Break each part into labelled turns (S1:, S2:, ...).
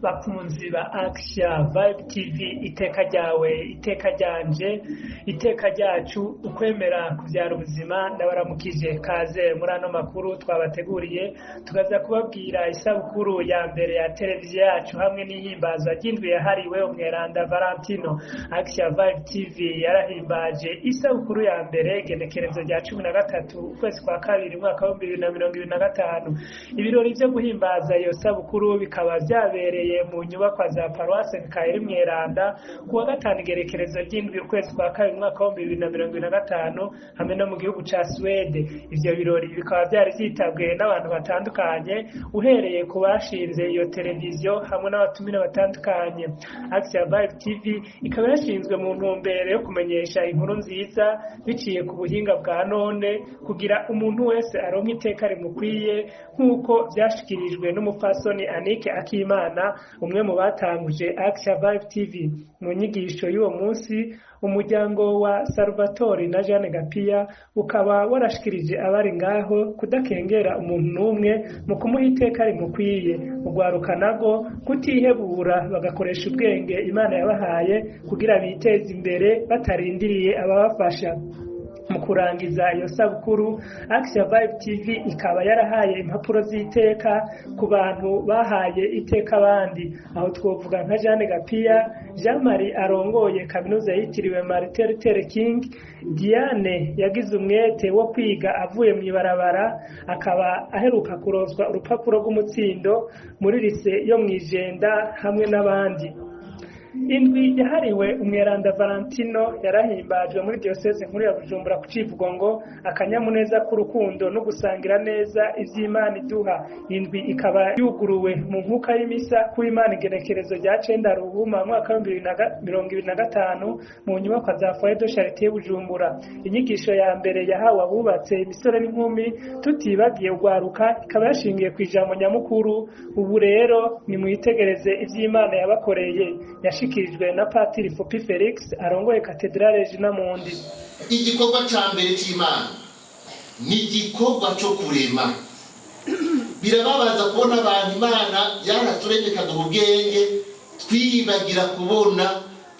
S1: Bakunzi ba Action Vibe TV, iteka ryawe, iteka ryanje, iteka ryacu, ukwemera kuvyara ubuzima, ndabaramukije. Kaze muri ano makuru twabateguriye, tukaza kubabwira isabukuru ya mbere ya televiziyo yacu hamwe n'ihimbazwa ry'indwi yahariwe umweranda Valentino. Action Vibe TV yarahimbaje isabukuru ya mbere genekerezo rya 13 ukwezi kwa kabiri umwaka wa 2025. Ibirori vyo guhimbaza iyo sabukuru bikaba vyabereye mu nyubakwa za Paruwase Mikayeli Mweranda kuwa gatanu igerekerezo ry'indwi ukwezi kwa kabiri umwaka wa 2025, hamwe no mu gihugu ca Suwede. Ivyo birori bikaba vyari vyitabwe n'abantu batandukanye, uhereye ku bashinze iyo televiziyo hamwe n'abatumire batandukanye. Action Vibe TV ikaba yashinzwe mu ntumbero yo kumenyesha inkuru nziza biciye ku buhinga bwa none, kugira umuntu wese aronke iteka rimukwiye, nk'uko vyashikirijwe n'umupfasoni Anike Akimana, umwe mu batanguje Action Vibe TV. Mu nyigisho y'uwo munsi, umuryango wa Salvatore na Jeanne Gapiya ukaba warashikirije abari ngaho kudakengera umuntu n'umwe mu kumuha iteka rimukwiye, urwaruka narwo kutihebura, bagakoresha ubwenge Imana yabahaye kugira biteze imbere batarindiriye ababafasha. Mu kurangiza iyo sabukuru, Action Vibe TV ikaba yarahaye impapuro z'iteka ku bantu bahaye iteka abandi. Aho twovuga nka Jeanne Gapiya, Jean Marie arongoye kaminuza yitiriwe Martin Luther King, Diane yagize umwete wo kwiga avuye mw'ibarabara, akaba aheruka kuronswa urupapuro rw'umutsindo muri lycée yo mw'Ijenda, hamwe n'abandi. Indwi yahariwe umweranda Valentino yarahimbajwe muri diyoseze nkuru ya Bujumbura ku civugo ngo "Akanyamuneza k'urukundo no gusangira neza ivy'Imana iduha". Indwi ikaba yuguruwe mu nkuka y'imisa ku Imana igenekerezo rya 9 Ruhuma mwaka wa 2025 mu nyubakwa za Foyer de Charité Bujumbura. Inyigisho ya mbere yahawe abubatse, imisore n'inkumi, tutibagiye urwaruka, ikaba yashingiye ku ijambo nyamukuru "Ubu rero nimwitegereze ivy'Imana yabakoreye", yashikirijwe na Patiri Fopi Felix arongoye Katedrale Regina Mundi.
S2: Igikorwa cya mbere cy'Imana ni igikorwa cyo kurema. Birababaza kubona abantu Imana yaraturemye ikaduha ubwenge twibagira kubona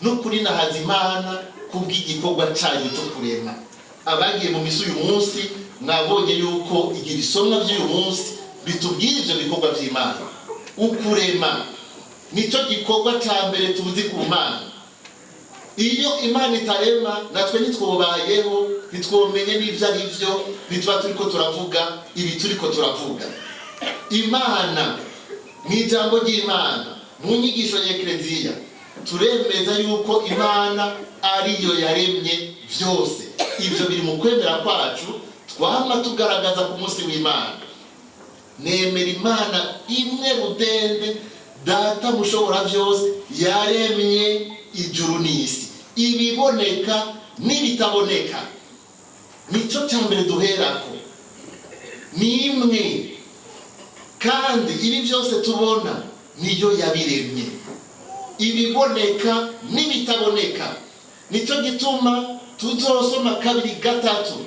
S2: no kurinahaza Imana kubw'igikorwa cyayo cyo kurema. Abagiye mu misi uyu munsi mwabonye yuko igihe ibisomwa by'uyu munsi bitubwira ivyo bikorwa by'Imana. Ukurema nicyo gikorwa cya mbere tuzi ku Mana. Iyo Imana itarema, natwe ntitwobayeho, ntitwomenye n'ibyo ari byo, ntituba turiko turavuga ibi turiko turavuga. Imana, mu ijambo ry'Imana, mu nyigisho ya Ekereziya, turemeza yuko Imana ariyo yaremye byose. Ibyo biri mu kwemera kwacu twama tugaragaza ku munsi w'Imana. Nemera Imana imwe rudende, Data mushobora byose, yaremye ijuru n'isi, ibiboneka n'ibitaboneka. Nicyo cya mbere duherako, ni imwe, kandi ibi byose tubona niyo yabiremye, ibiboneka n'ibitaboneka. Nicyo gituma tuzosoma kabiri gatatu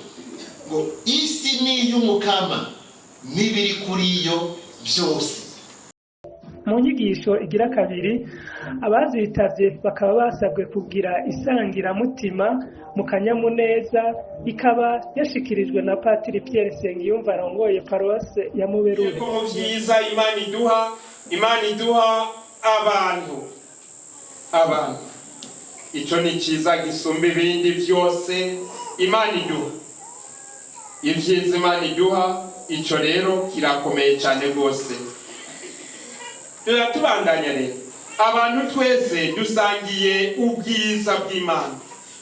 S2: ngo isi ni iy'Umukama n'ibiri kuri yo byose.
S1: Mu nyigisho igira kabiri, abazitavye bakaba basabwe kugira isangiramutima mu kanyamuneza, ikaba yashikirijwe na Patiri Pierre Nsengiyumva arongoye paruwase ya Muberure.
S3: Ko mu vyiza Imana iduha, Imana iduha abantu. Abantu, ico ni ciza gisumba ibindi vyose Imana iduha. Ivyiza Imana iduha, ico rero kirakomeye cyane rwose. Turatubandanya rero. Abantu twese dusangiye ubwiza bw'Imana,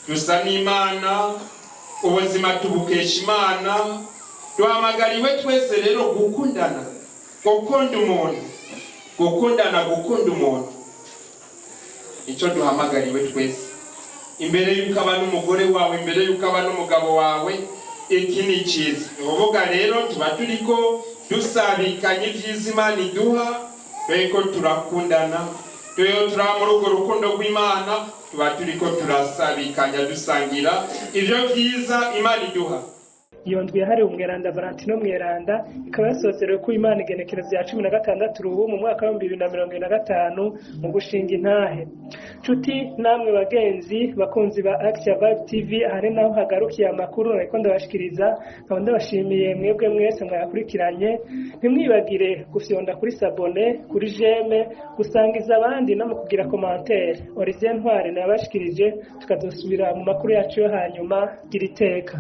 S3: dusa n'Imana, ubuzima tubukesha Imana. Duhamagariwe twese rero gukundana, gukunda umuntu, gukundana, gukunda umuntu. Icyo duhamagariwe twese, imbere y'uko aba n'umugore wawe, imbere y'uko aba n'umugabo wawe, iki ni cyiza. Ni ukuvuga rero tuba turiko dusabikanya ibyiza Imana iduha, turiko turakundana, turiko turaba muri urwo rukundo rw'Imana, tuba turiko turasabikanya, dusangira ivyo vyiza Imana iduha.
S1: Iyo ndwi yahariwe umweranda Valentino Mweranda ikaba yasozerewe ko Imana igenekerezo ya 16 rubu mu mwaka wa 2025 mu gushinga intahe. Nshuti namwe bagenzi bakunzi ba Action Vibe TV, ahari naho hagarukiye amakuru nariko ndabashikiriza, nkaba ndabashimiye mwebwe mwese mwayakurikiranye. Ntimwibagire gufyonda kuri s'abonner, kuri j'aime, gusangiza abandi no mu kugira commentaire. Olivier Ntwari nabashikirije, tukazosubira mu makuru yacu yo hanyuma. Gira iteka.